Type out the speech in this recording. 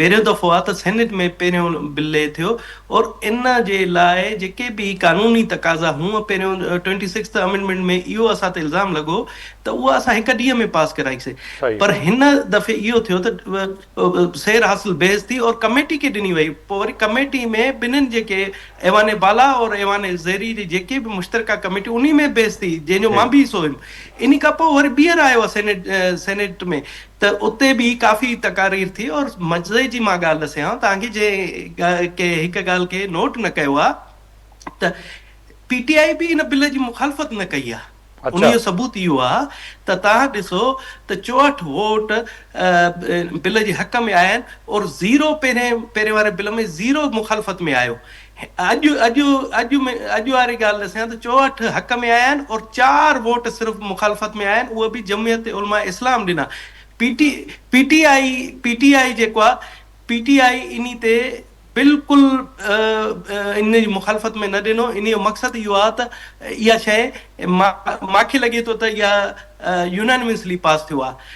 پهريون دفعو آ ته سينيٽ ۾ پهريون بل لي ٿيو اور ان جي لاء جيڪي به قانوني تقاضا هونء پهريون ٽوئنٽي سڪسٿ امينڊمينٽ ۾ اهو اسان تي الزام لڳو ته اها اسان هڪ ڏينهن ۾ پاس ڪرائي سي پر هن دفعي اهو ٿيو ته سير حاصل بحث ٿي اور ڪميٽي کي ڏني وئي پوء وري ڪميٽي ۾ ٻنهين جيڪي ايوان بالا اور ايوان زيري جي جيڪي به مشترڪه ڪميٽي انهي ۾ بحث ٿي جنهن جو مان به حصو هيم انهي کان پوء وري ٻيهر آيو آ سينيٽ سينيٽ ۾ ته اتي به ڪافي تقارير ٿي اور مزي جي مان ڳالهه ڏسيان توهان کي جنهن ڪنهن هڪ ڳالهه کي نوٽ نه ڪيو آ ته پي ٽي آء به ان بل جي مخالفت نه ڪئي آ انهي جو ثبوت اهو آ ته توهان ڏسو ته 64 ووٽ بل جي حق ۾ آيا آهن اور زيرو پهرين پهرين واري بل ۾ زيرو مخالفت ۾ آيو اڄ اڄ اڄ ۾ اڄ واري ڳالهه ڏسيان ته 64 حق ۾ آيا آهن اور چار ووٽ صرف مخالفت ۾ آيا آهن اهي به جمعيت علماء اسلام ڏنا P T P T I P T I جيڪو آهي پي ٽي آء انهي تي بلڪل ان جي مخالفت ۾ نه ڏنو انهي جو مقصد اهو آهي ته اها شيء ماکي لڳي ٿو ته اها يونانيمسلي پاس ٿيو آهي.